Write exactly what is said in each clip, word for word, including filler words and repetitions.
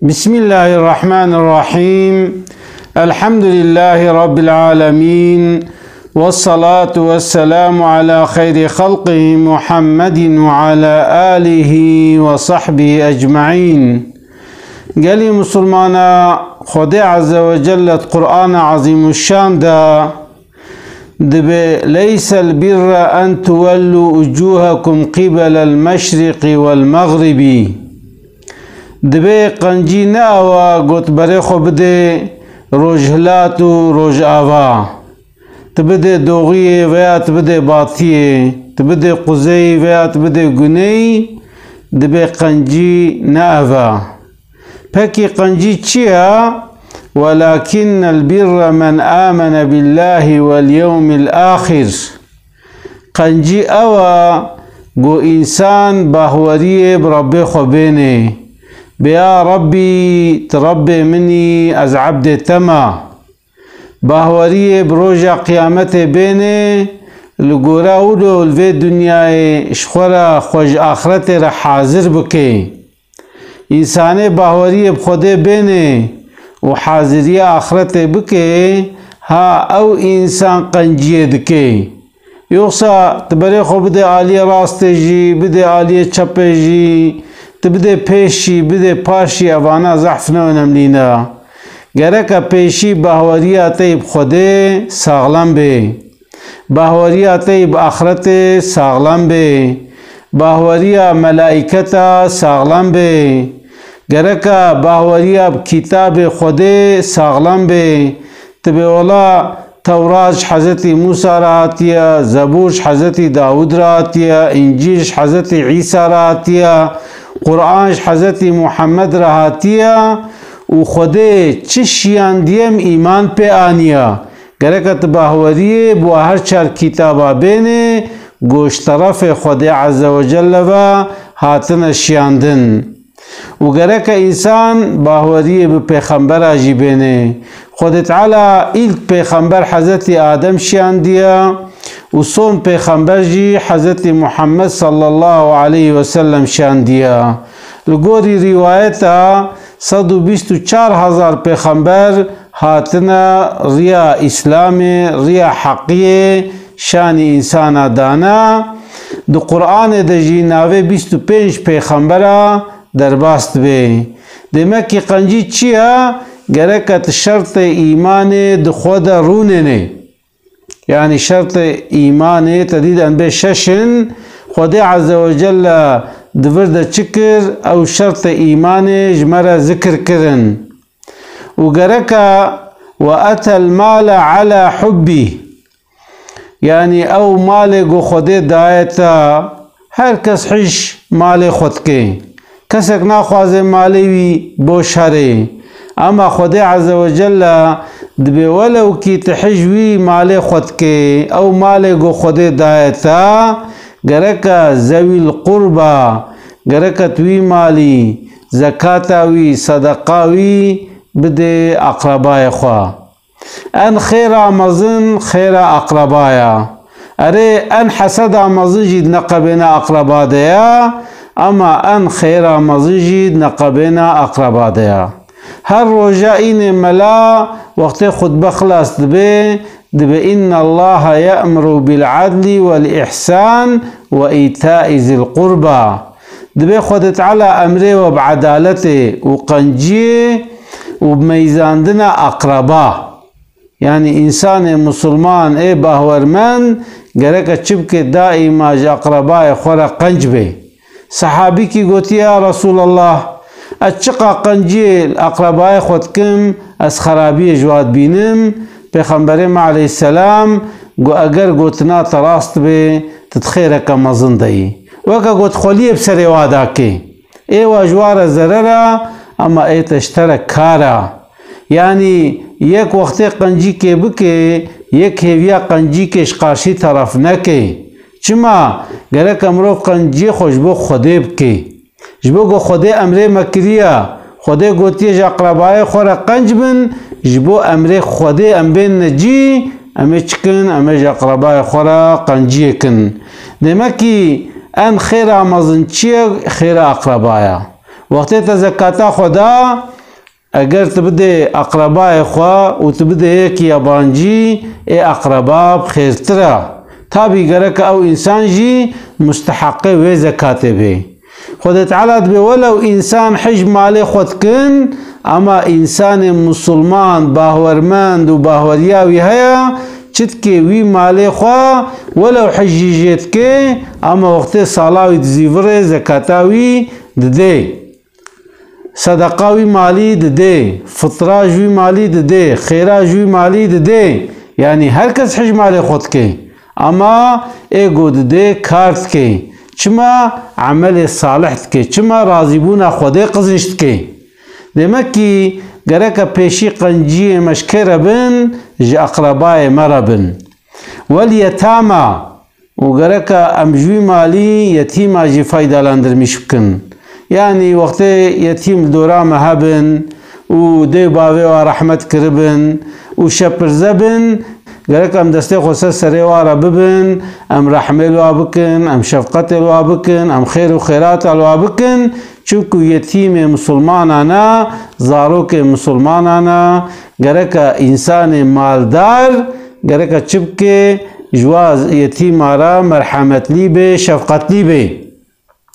بسم الله الرحمن الرحيم. الحمد لله رب العالمين. والصلاة والسلام على خير خلقه محمد وعلى آله وصحبه أجمعين. Gelî Musulmana, Xwedê Azze ve Celle di Qur'ana Azîmuşşan de dibe, "Leysel birre en tuwellu ucuhekum qibelel meşriqi vel mexribi." Dibe qencî ne ew e got berê xwe bide rojhilat û rojava. Tu bide doxiyê veya tu bide batiyê, tu bide quzeyî veya tu bide guneyî, dibe qencî ne ev e. Pekî qencî çi ye? "Welakinnel birre men amene billahi vel yewmil axir." Qencî ew e ku însan bahweriyê bi Rebbê xwe bênê. Bê ya Rebbî, tu Rebbê min î, ez ebdê te me. Bahweriyê bi roja qiyametê bênê, li gora wilo li vê dinyayê ji xwe re xwe ji axretê re hazir bike. Însanê bahweriyê bi Xwedê bênê û haziriya axretê bike, ha ew însan qenciyê dike. Yoxsa tu berê xwe bide aliyê rastê jî, bide aliyê çepê jî, tu bide pêş jî, bide paş jî, evana zehf ne önemlî ne. Gereke pêşî bahweriya te yî bi Xwedê saxlem bê. Bahweriya te yî bi axretê saxlem bê. Bahweriya melaîketa saxlem bê. Gereke bahweriya bi kitabê Xwedê saxlem bê. Tu bê wela Tewrat ji Hezretî Mûsa re hatiye, Zebûr ji Hezretî Dawûd re hatiye, Încîl ji Hezretî Îsa re hatiye, Quran ji Hezretî Muhammed re hatiye û Xwedê çi şiyandiye em îman pê aniye. Gereke tu bahweriyê bi her çar kitaba bênê, ku ji terefê Xwedê Azze ve Celle ve hatine şiyandin. Û gereke însan bahweriyê bi pêxembera jî bênê. Xwedê Teala îlk pêxember Hezretî Adem şiyandiye û son pêxember jî Hezretî Muhammed sallallahu aleyhi ve sellem şiyandiye. Li gorî rîwayeta sed û bîst û çar hezar pêxember hatine riya Îslamê, riya heqiyê şanî însana dane. Di Quranê de jî navê bîst û pênc pêxembera derbas dibe. Demekî qencî çi ye? Gereke tu şertê îmanê di xwe de rûnênê. Yanî şertê îmanê te dît em bê şeş in, Xwedê Azze ve Celle di vir de çi kir? Ew şertê îmanê ji me re zikir kirin. Û gereke "Ve etel male ala hubbî." Yanî ew malê ku Xwedê daye te, her kes hij malê xwe dike. Kesek naxwaze malê wî boş here. Ema Xwedê Azze ve Celle dibê welewkî tu hij wî malê xwe dike, ew malê ku Xwedê daye te, gereke zewîl qurba, gereke tu wî malî, zekata wî, sedeqa wî bidê aqrebayê xwe. En xêra mezin xêra aqreba ya. Erê, en heseda mezin jî di neqebêna aqreba de ya, ema en xêra mezin jî di neqebêna aqreba de ya. Her roja înê mela wextê xutbe xilas dibe, dibe, "Inna Allaha ye'muru bil adli vel ihsan ve ita'i zil qurba." Dibe Xwedê Teala emrê we bi edaletê û qenciyê û bi meyzandina aqreba. Yanî însanê musulman ê bahwermend gereke çi bike, daîma ji aqrebayê xwe re qenc be. Sehabîkî gotiye, "Ya Resûlallah, ez çiqa qenciyê li aqrebayê xwe dikim, ez xerabiyê ji wa dibînim." Pêxemberê me aleyhisselam got, "Eger gotina te rast be, tu di xêreke mezin de yî." Weke got, xweliyê bi serê wa dakê. Ê wa ji wa re zerer e, ema ê te ji te re kar e. Yanî yek wextê qencîkê bike, yek hêviya qencîkê ji qarşî teref neke. Çima? Gereke mirov qenciyê xwe ji bo Xwedê bike. Ji bo ku Xwedê emrê me kiriye, Xwedê gotiye ji aqrebayê xwe re qenc bin, ji bo emrê Xwedê em bên ne cî, em ê çi kin? Em ê ji aqrebayê xwe re qenciyê kin. Demekî en xêra mezin çi ye? Xêra aqreba ye. Wextê te zekata xwe da, Eger tu bidê aqrebayê xwe û tu bidê yekî yabancî, ê aqreba bi xêrtir e. Tabî gereke ew însan jî musteheqê wê zekatê bê. Xwedê Teala dibê welew însan hij malê xwe dikin, ama însanê musulman, bahwermend û bahweriya wî heye, çitkê wî malê xwe welew hij jî jê dike, ama wextê sala wî dizîvirê zekata wî didê. Sedeqa wî malî didê, fitra ji wî malî didê, xêra ji wî malî didê. Yanî her kes hij malê xwe dike. Ama ê ku didê kar dike. Çima? Emelê salih dike. Çima? Razîbûna Xwedê qizînç dike. Demek kî gereke pêşî qenciyê me ji kê re bin? Ji aqrebayê me re bin. Wel yetama. Û gereke em ji wî malî yetîma jî faydalandirmîş bikin. Yanî wextê yetîm li dora me hebin û dê û bavê wa rehmet kiribin û şepirze bin, gerek em destê xwe ser serê wa re bibin, em rehmê li wa bikin, em şefqetê li wa bikin, em xêr û xêrata li wa bikin. Çimku yetîmê misilmanan e, zarokê misilmanan e, gereke însanê maldar, gereke çi bike, ji wa yetîma re merhemetlî bê, şefqetlî bê.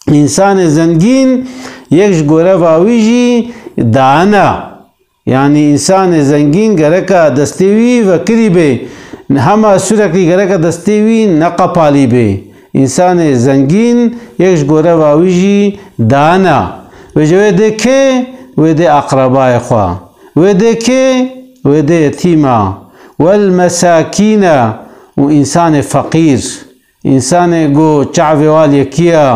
Însanê zengîn yek ji goreva wî jî dan e. Yanî însanê zengîn gereka destê wî vekirî bê. Hema sürekli gereka destê wî neqepalî bê. Însanê zengîn yek ji goreva wî jî dan e. Vêce wê dê kê? Wê dê aqrebayê xwe. Wê dê kê? Wê dê yetîma. Wel mesakîne û însanê feqîr. Însanê ku çavê wa li yekî ye,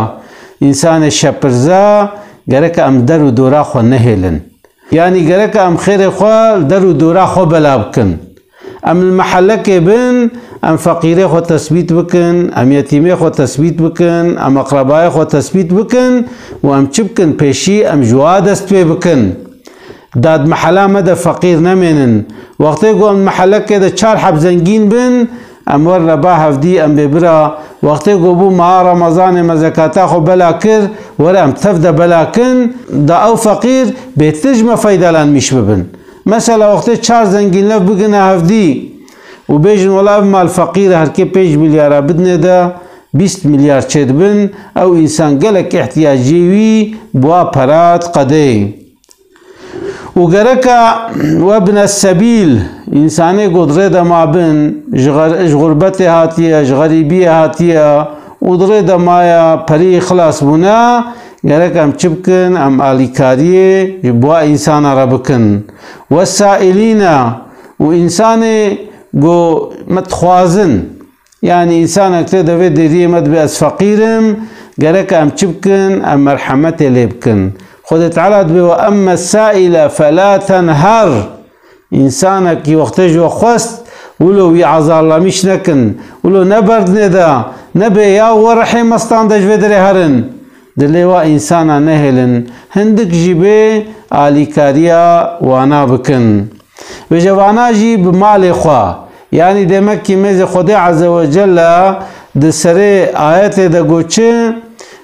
însanê şepirze, gereke em der û dora xwe nehêlin. Yanî gereke em xêrê xwe li der û dora xwe bela bikin. Em li mehelekê bin, em feqîrê xwe tesbît bikin, em yetîmê xwe tesbît bikin, em eqrebayê xwe tesbît bikin û em çi bikin? Pêşî em ji wa dest pê bikin. Da di mehela me de feqîr nemênin. Wextê ku em di mehelekê de çar heb zengîn bin, em werin ba hevdî, em bê bira. Wextê ku bû meha Remezanê me zekata xwe bela kir, were em tev de bela kin, da ew feqîr bêhtir ji me feydalanmîş bibin. Mesela wextê çar zengîn lev bigine hevdî û bêjin, wela ev mal feqîr e, her kê pênc milyara bidinê de, bîst milyar çêdibin, ew însan gelek ihtiyacê wî bi wa pera diqedê. Û gereka we bine sebîl, însanê ku di rê de mabin, ji xer-, ji xurbetê hatiye, ji xerîbiyê hatiye û di rê de maye, perî xilas bûne, gerek em çi bikin? Em alîkariyê ji bo wa însana re bikin. Wesaîlîne û însanê ku me dixwazin, Yanî însanek tê de vê deriyê me dibê ez feqîr im, gerek em çi bikin? Em merhemetê lê bikin. Xwedê Teala dibê we emme saîle felâ tenher. Însanekî wextê ji we xwest, wilo wî azarlamîş nekin, wilo ne berdinê de, nebê ya we rihê mestan de ji vê derê herin. Dilê wa însana nehêlin, hindik jî bê alîkariya wana bikin. Vêce vana jî bi malê xwe. Yanî demek kî mêzê Xwedê Azze ve Celle di serê ayetê de got çi?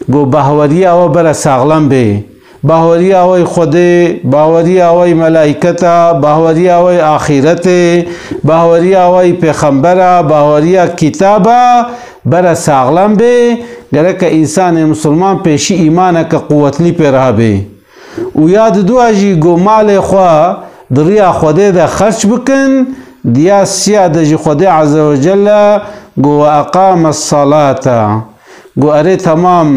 Got bahweriya we bere saxlem bê. Bahweriya we Xwedê, bahweriya we melaîketa, bahweriya we axîretê, bahweriya we pêxembera, bahweriya kitaba bere saxlem bê. Gereke însanê misilman pêşî îmaneke quwetlî pê re hebê. Û ya didua jî got malê xwe di riya Xwedê de xerç bikin, diya siya de jî Xwedê Azze ve Celle got, "Ve eqame salata." Got, "Erê temam,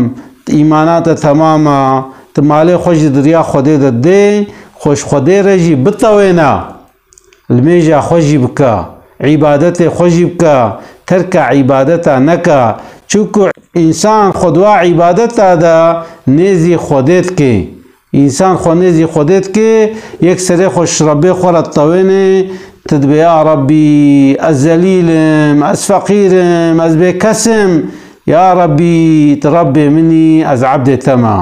îmana te temam e, tu malê xwe jî di riya Xwedê de dê, xwe ji Xwedê re jî bitewêne." Limêja xwe jî bike, îbadetê xwe jî bike, terka îbadeta neke. Çunku însan xwe di wa îbadeta de nêzî Xwedê dike. Însan xwe nêzî Xwedê dike, yek serê xwe ji Rebbê xwe re ditewêne, tu dibê, "Ya Rebbî, ez zelîl im, ez feqîr im, ez bêkes im." Ya Rebbî, tu Rebbê min î, ez ebdê te me.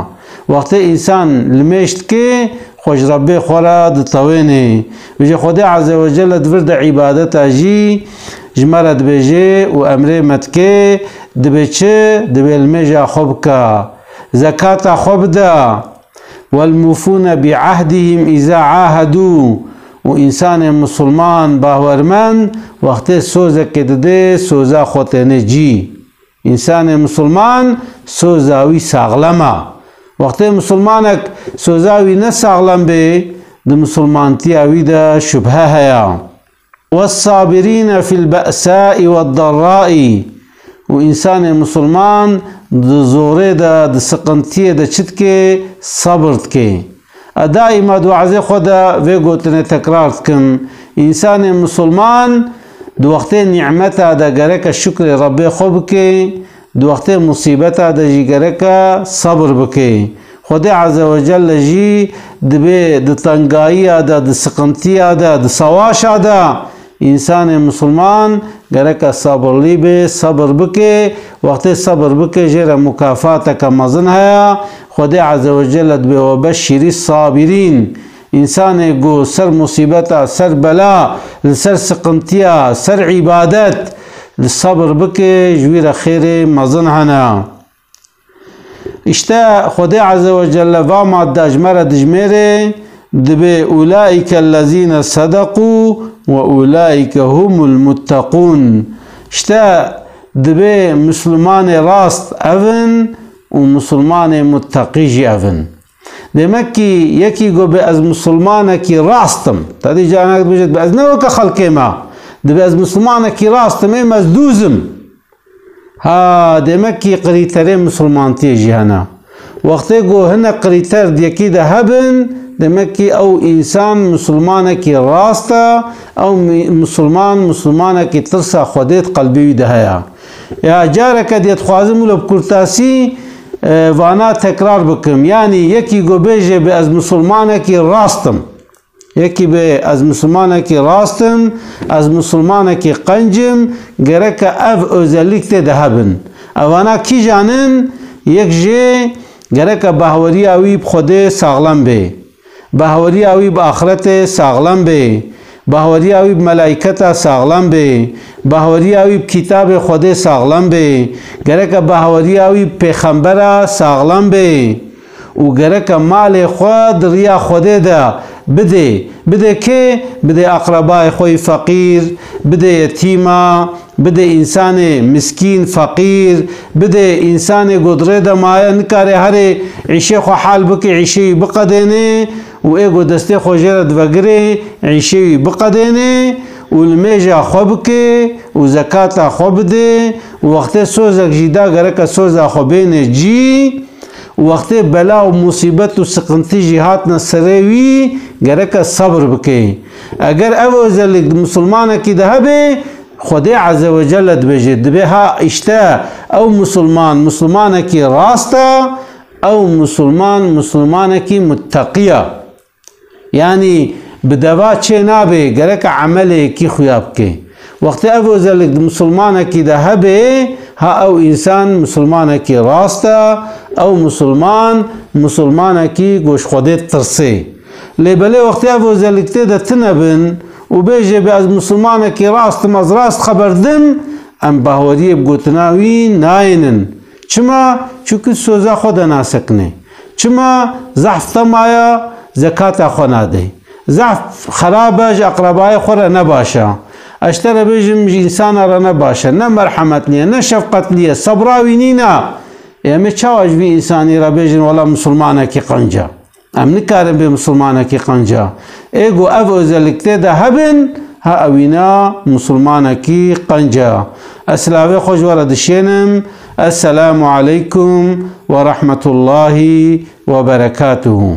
Wextê însan limêj dike, xwe ji Rebbê xwe re ditewêne. Vêce Xwedê Azze ve Celle di vir de îbadeta jî ji me re dibêje û emrê me dike, dibê çi? Dibê limêja xwe bike. Zekata xwe bide. والموفون بعهدهم إذا عاهدوا. Û însanê misilman, bawermend, wextê sozekê dide, soza xwe têne cî. Însanê misilman soza wî saxlem e. Wextê misilmanek soza wî ne saxlem bê, di misilmantiya wî de şubhe heye. والصابرين في البأساء والضراء. Û însanê misilman di zorê de, di siqintiyê de çi dike? Sebir dike. Ez daîma di wazê xwe de vê gotinê tekrar dikim. Însanê misilman di wextê nîmeta de gereke şukrê Rebbê xwe bike, di wextê musîbeta de jî gereke sebir bike. Xwedê Azze ve Celle jî dibê di tengayiya de, di siqintiya de, di sewaşa de însanê misilman gereke sabirlî be, sebir bike. Wextê sebir bike, jê re mukafateke mezin heye. Xwedê Azze ve Celle dibê: "Ve beşşîrî sabirîn." Însanê ku ser musîbeta, ser bela, li ser siqintiya, ser îbadet, li sebir bike, ji wî re xêrê mezin hene. Îşte Xwedê Azze ve Celle va madde ji me re dijmêre, dibê: "Ulaîke ellezîne sedekû ve ulaîke humul muttekûn." Îşte dibê Mislimanê rast ev in û Mislimanê mutteqî jî ev in. Demek ki yekî got: "Bi ez Mislimanekî rast im." Tedî canek dibêjit: "Bi ez ne weke xelkê me." Dibê: "Ez Mislimanekî rast im, êm ez dûz im." Ha, demek ki krîterê misilmantiyê jî hene. Wextê ku hinek krîter di yekî de hebin, demek ki ew însan misilmanekî rast e, ew mi-, misilman, misilmanekî tirsa Xwedê di qelbê wî de heye. Ya careke dê dixwazim wilo bi kurtasî, e, vana tekrar bikim. Yanî yekî ku bêje: "Bi ez misilmanekî rast im." Yekî bê: "Ez misilmanekî rast im, ez misilmanekî qenc im", gereke ev özellik tê de hebin. Evana kîjan in? Yek jê gereke bahweriya wî bi Xwedê saxlem bê. Bahweriya wî bi axretê saxlem bê. Bahweriya wî bi melayketa saxlem bê. Bahweriya wî bi kitabê Xwedê saxlem bê. Gereke bahweriya wî bi pêxembera saxlem bê. Û gereke malê xwe di riya Xwedê de bidê. Bidê kê? Bidê aqrebayê xwe yî feqîr, bidê yetîma, bidê însanê miskîn, feqîr, bidê însanê ku di rê de maye, nikare herê îşê xwe hal bike, îşê wî biqedêne û ê ku destê xwe jê re divegire, îşê wî biqedêne û nimêja xwe bike û zekata xwe bide û wextê sozek jî da, gereke soza xwe bêne cî. Û wextê bela û musîbet û siqintî jî hatine serê wî, gereke sebir bike. Eger ev özellik di misilmanekî de hebe, Xwedê Azze ve Celle dibêje, dibê ha îşte ew misilman, misilmanekî rast e, ew misilman, misilmanekî mutteqî ye. Yanî bi deva çê nabe, gereke emelê yekî xuya bike. Wextê ev özellik di misilmanekî de hebe, ha ew însan misilmanekî rast e, ew misilman, misilmanekî ku ji Xwedê ditirse. Lê belê wextê ev özellik tê de tune bin û bêje: "Bi ez misilmanekî rast im, ez rast xeber dim", em bahweriyê bi gotina wî nayênin. Çima? Çunku soza xwe de nasekine. Çima? Zehf te maye, zekata xwe nade. Zehf xerab e, ji eqrebayê xwe re ne baş e. Ez ji te re bêjim, ji însana re ne baş e. Ne merhemetlî ye, ne şefqetlî ye, sebra wî nîne. Ê, em ê çawa ji vî însanî re bêjin, wela misilmanekî qenc e? Em nikarin bê misilmanekî qenc e. Ê ku ev özellik tê de hebin, ha ewîna misilmanekî qenc e. Ez silavê xwe ji we re dişênim. Esselamu aleykum ve rahmetullahi ve berekatuhu.